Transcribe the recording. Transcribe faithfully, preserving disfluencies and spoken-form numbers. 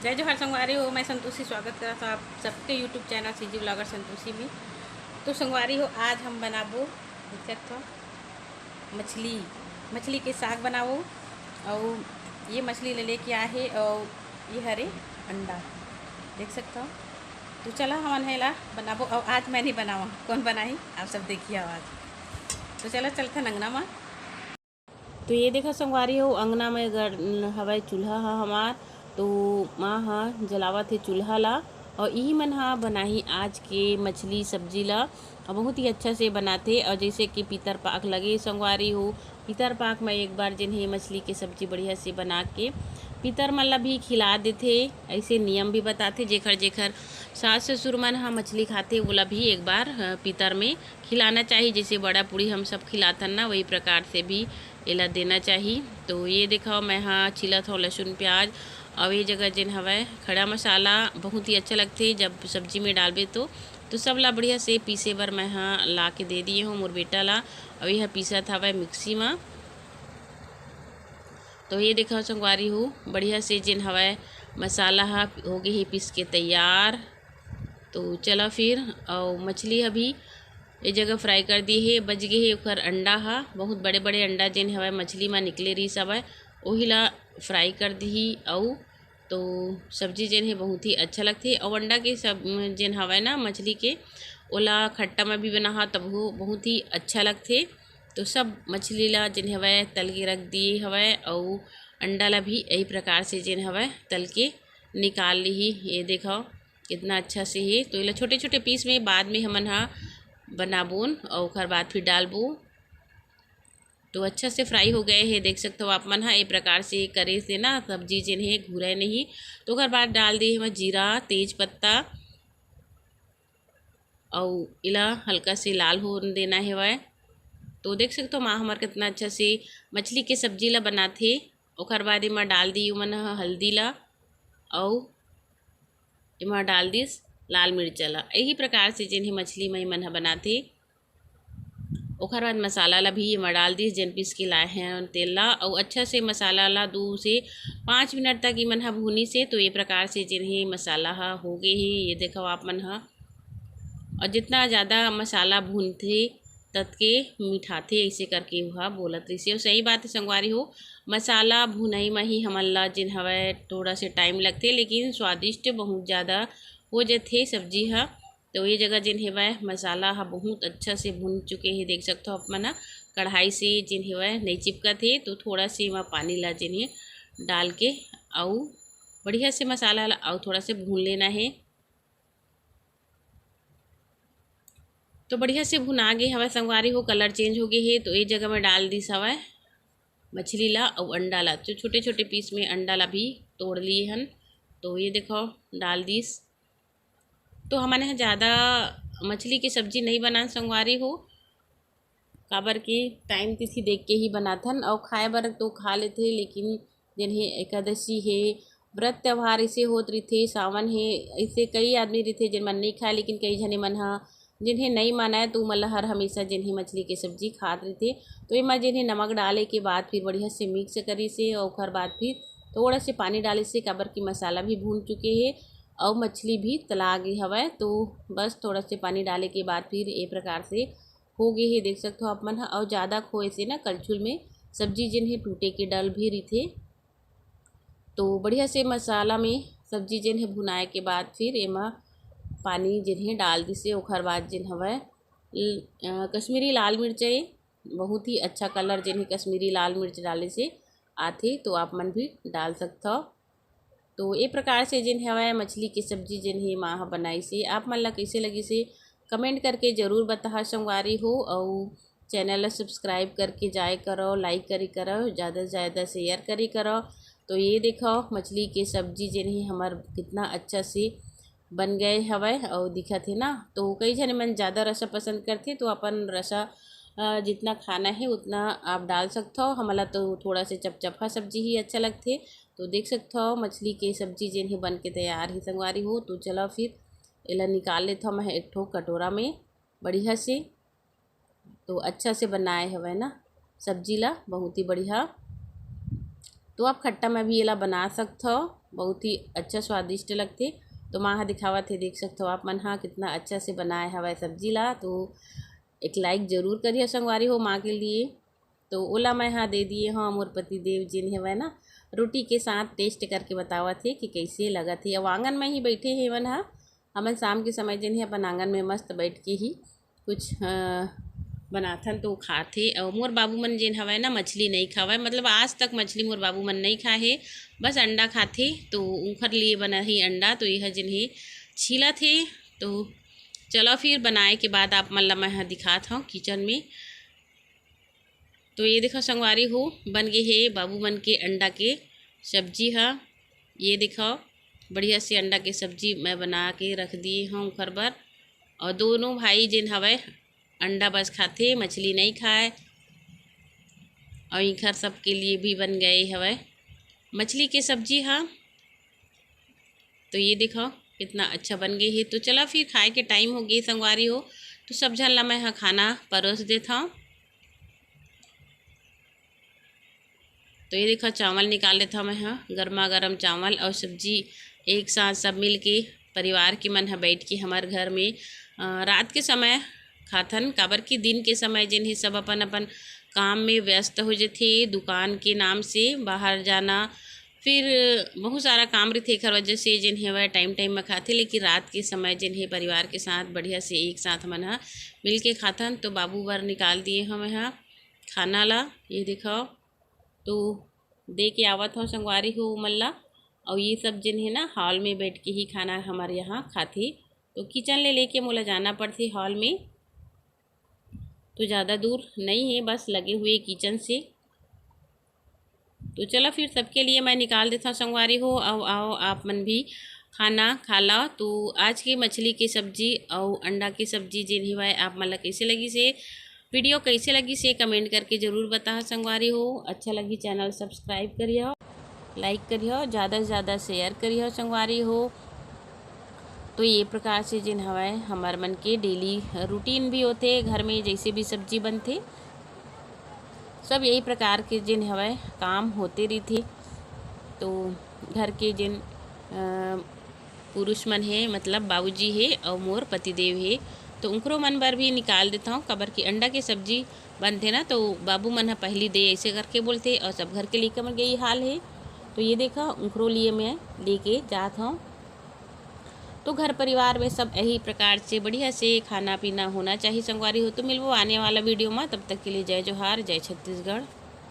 जय जोहार संगवारी हो, मैं संतोषी स्वागत करत हूँ आप सबके YouTube channel CG blogger Santoshi में। तो संगवारी हो, आज हम बनाबो, देख सकत हो, मछली, मछली के साग बनाबो। और ये मछली ले लेके आए हे और ये हरे अंडा, देख सकत हो। तो चला हमन एला बनाबो। और आज मैं नहीं बनावा, कौन बनाही, आप सब देखिए आज। तो चला चलथन अंगना मा। तो ये देखा संगवारी हो, अंगना में गड़-, हवय चूल्हा ह हमार। तो माँ ह जलावत हे चूल्हा ला, और इही मन ह बनाही आज के मछली सब्जी ला, और बहुत ही अच्छा से बनाथे। और जैसे कि पितर पाक लगे संगवारी हो, पितर पाक में एक बार जेन हे मछली के सब्जी बढ़िया से बना के पितर मन ला भी खिला देथे। ऐसे नियम भी बताथे, जेखर जेखर सास ससुर मन ह मछली खाथे, ओला भी एक बार, अ, पितर में खिलाना चाही। जैसे बड़ा पूड़ी हम सब खिलाथन ना, वही प्रकार से भी एला देना चाही। तो ये देखो, मैं हा छीलत हव लहसुन प्याज, और ये जगह जेन हवय खड़ा मसाला बहुत ही अच्छा लगथे जब सब्जी में डालबे तो। तो सब ला बढ़िया से पीसे बर मैं हा ला के दे दिए हूँ मोर बेटा ला। और ये हा पीसत हवय मिक्सी मा। तो ये देखो संगवारी हो, बढ़िया से जेन हवय मसाला हा हो गे हे पीस के तैयार। तो चला फिर, और मछली अभी ये जगह फ्राई कर दी हे, बच गे हे ओखर अंडा हा। बहुत बड़े बड़े अंडा जेन हवय मछली मा निकले रहिस हवय, ओही ला फ्राई कर दिही। अउ तो सब्जी जेन हे बहुत ही अच्छा लगथे। अउ अंडा के सब जेन हवय ना मछली के, ओला खट्टा मा भी बना हा तभो बहुत ही अच्छा लगथे। तो सब मछली ला जेन हवय तल के रख दिए हवय, अउ अंडा ला भी यही प्रकार से जेन हवय तल के निकाल लिही। ये देखो कितना अच्छा से हे। तो एला छोटे छोटे पीस में बाद में हमन हा बनाबोन, और ओखर बाद फिर डालबो। तो अच्छा से फ्राई हो गए हे, देख सकते हो आप मन हा। ये प्रकार से करे से ना सब्जी जेन हे घुरे नहीं। तो ओकर बाद डाल दिए हवय जीरा, तेज पत्ता, अउ एला हल्का से लाल होन देना हेवय। तो देख सकते हो माँ हमर कितना अच्छा से मछली के सब्जी ला बनाथे। ओकर बाद एमा डाल दी ओमन ह हल्दी ला, अउ एमा डाल दिस लाल मिर्चा ला। यही प्रकार से जेन हे मछली म एमन ह बनाथे। ओकर बाद मसाला ला भी एमा डाल दिस, जेन पीस के लाए हैं तेल ला, अउ अच्छा से मसाला ला दो से पाँच मिनट तक एमन ह भूनी से। तो ये प्रकार से जेन हे मसाला ह हो गे हे, ये देखो आप मन ह। और जितना ज़्यादा मसाला भूनथे ततके मिठाथे, ऐसे करके वह बोलत रहिसे। और सही बात है संगवारी हो, मसाला भुनई म ही हमन ला जेन हवय थोड़ा से टाइम लगथे, लेकिन स्वादिष्ट बहुत ज़्यादा हो जथे सब्जी ह। तो ये जगह जेन हेवय मसाला ह बहुत अच्छा से भुन चुके हे, देख सकथो आप मन ह। कढ़ाई से जेन हेवय नइ चिपकत हे, तो थोड़ा से एमा पानी ला जेन हे डाल के अउ बढ़िया से मसाला ला अउ थोड़ा से भून लेना हे। तो बढ़िया से भुना गे हवय संगवारी हो, कलर चेंज हो गे हे। तो ये जगह में डाल दिस हवय मछली ला अउ अंडा ला, जो छोटे छोटे पीस में अंडा ला भी तोड़ लिए हन। तो ये देखो डाल दिस। तो हमन ह ज़्यादा मछली के सब्जी नहीं बनान संगवारी हो, काबर के टाइम तिथि देख के ही बनाथन। अउ खाए बर तो खा लेथे, लेकिन जेन हे एकादशी हे, व्रत त्योहार इसे होत रहिथे, सावन हे, इसे कई आदमी रहिथे जेन मन नहीं खाए, लेकिन कई झने मन ह जेन हे नहीं मानय, तो उमन ल हर हमेशा जेन हे मछली के सब्जी खात रहिथे। तो एमा जेन हे नमक डाले के बाद फिर बढ़िया से मिक्स करिस हे, अउ ओखर बाद फिर थोड़ा से पानी डालिस हे, काबर कि मसाला भी भून चुके हे अउ मछली भी तला गे हवय। तो बस थोड़ा से पानी डाले के बाद फिर ए प्रकार से हो गे हे, देख सकथो आप मन ह। अउ ज़्यादा खोए से ना कलछुल में सब्जी जेन हे टूटे के डर भी रहिथे। तो बढ़िया से मसाला में सब्जी जेन हे भुनाए के बाद फिर एमा पानी जेन हे डाल दिसे। ओखर बाद जेन हवय ल-, अ, कश्मीरी लाल मिर्च, बहुत ही अच्छा कलर जेन हे कश्मीरी लाल मिर्च डाले से आथे, तो आप मन भी डाल सकथव। तो ए प्रकार से जेन हवय मछली के सब्जी जेन हे माँ ह बनाइस हे, आप मन ला कइसे लगिस हे कमेंट करके जरूर बताहा संगवारी हो। अउ चैनल ला सब्सक्राइब करके जाए करव, लाइक करे करव, ज़्यादा से ज़्यादा शेयर करे करव। तो ये देखव मछली के सब्जी जेन हे हमर कितना अच्छा से बन गए हवय अउ दिखत हे ना। तो कई झने मन ज़्यादा रसा पसंद करथे, तो अपन रसा, अ, जितना खाना हे उतना आप डाल सकथव। हमला तो थोड़ा से चपचपा सब्जी ही अच्छा लगथे। तो देख सकथव मछली के सब्जी जेन हे बन के तैयार हे संगवारी हो। तो चला फिर एला निकाल लेथव मैं एक ठो कटोरा में बढ़िया से। तो अच्छा से बनाए हवय ना सब्जी ला, बहुत ही बढ़िया। तो आप खट्टा में भी एला बना सकथव, बहुत ही अच्छा स्वादिष्ट लगथे। तो माँ ह दिखावत हे, देख सकथव आप मन ह कितना अच्छा से बनाए हवय सब्जी ला। तो एक लाइक जरूर करिए संगवारी हो माँ के लिए। तो ओला मैं हा दे दिए हव मोर पति देव जिन हेवय ना, रोटी के साथ टेस्ट करके बतावत हे कि कैसे लगत हे। अब आंगन में ही बैठे हे मन हा, हमन शाम के समय जेन हे अपन आंगन में मस्त बैठ के ही कुछ अ, बनाथन तो खाथे। और मोर बाबू मन जेन हवय ना मछली नहीं खावय, मतलब आज तक मछली मोर बाबू मन नहीं खाए हे, बस अंडा खाथे। तो उंखर लिए बना ही अंडा, तो यह जेन हे छीलत हे। तो चलो फिर बनाए के बाद आप मन ला मैं ह दिखात हव किचन में। तो ये देखो संगवारी हो, बन गे हे बाबू मन के अंडा के सब्जी ह। ये देखो बढ़िया से अंडा के सब्जी मैं बना के रख दिए हव उंखर बर। और दोनों भाई जेन हवय अंडा बस खाथे, मछली नहीं खाए। और इखर सबके लिए भी बन गए हवय मछली के सब्जी ह। तो ये देखो कितना अच्छा बन गए हे। तो चला फिर खाए के टाइम हो गए संगवारी हो, तो सब झन ला मैं ह खाना परोस देत हव। तो ये देखो चावल निकाल लेत हव मैं ह, गर्मा गर्म चावल और सब्जी एक साथ सब मिल के परिवार के मन ह बैठ के हमर घर में अ, रात के समय खाथन, काबर कि दिन के समय जेन हे सब अपन अपन काम में व्यस्त हो जथे, दुकान के नाम से बाहर जाना, फिर बहुत सारा काम रहिथे, एखर वजह से जेन हेवय टाइम टाइम में खाथे। लेकिन रात के समय जेन हे परिवार के साथ बढ़िया से एक साथ मन ह मिल के खाथन। तो बाबू बर निकाल दिए हव मैं ह खाना ला, ये देखो। तो दे के आवत हव संगवारी हो उमन ला। और ये सब जेन हे ना हॉल में बैठ के ही खाना हमारे यहाँ खाथे। तो किचन ले लेके मोला जाना पड़थे हॉल में, तो ज़्यादा दूर नहीं है, बस लगे हुए किचन से। तो चलो फिर सबके लिए मैं निकाल देता हूँ संगवारी हो। आओ आओ आप मन भी खाना खा लो। तो आज की मछली की सब्जी और अंडा की सब्जी जेन हेवय आप मन ला कैसे लगिस हे, वीडियो कैसे लगिस हे कमेंट करके ज़रूर बताओ संगवारी हो। अच्छा लगी चैनल सब्सक्राइब करियो, लाइक करियो, ज़्यादा से ज़्यादा शेयर करियो संगवारी हो। तो ये प्रकार से जेन हवय हमर मन के डेली रूटीन भी होथे, घर में जैसे भी सब्जी बनथे सब यही प्रकार के जेन हवय काम होते रहिथे। तो घर के जेन अ, पुरुष मन हे, मतलब बाबूजी हे और मोर पतिदेव हे, तो उंकरो मन बर भी निकाल देता हूँ, काबर कि अंडा के सब्जी बनथे ना तो बाबू मन ह पहली दे ऐसे करके बोलथे और सब घर के लइका मन के यही हाल हे। तो ये देखा उंकरो लिए मैं लेके जात हूँ। तो घर परिवार में सब यही प्रकार से बढ़िया से खाना पीना होना चाहिए संगवारी हो। तो मिलबो आने वाला वीडियो में, तब तक के लिए जय जोहार, जय छत्तीसगढ़।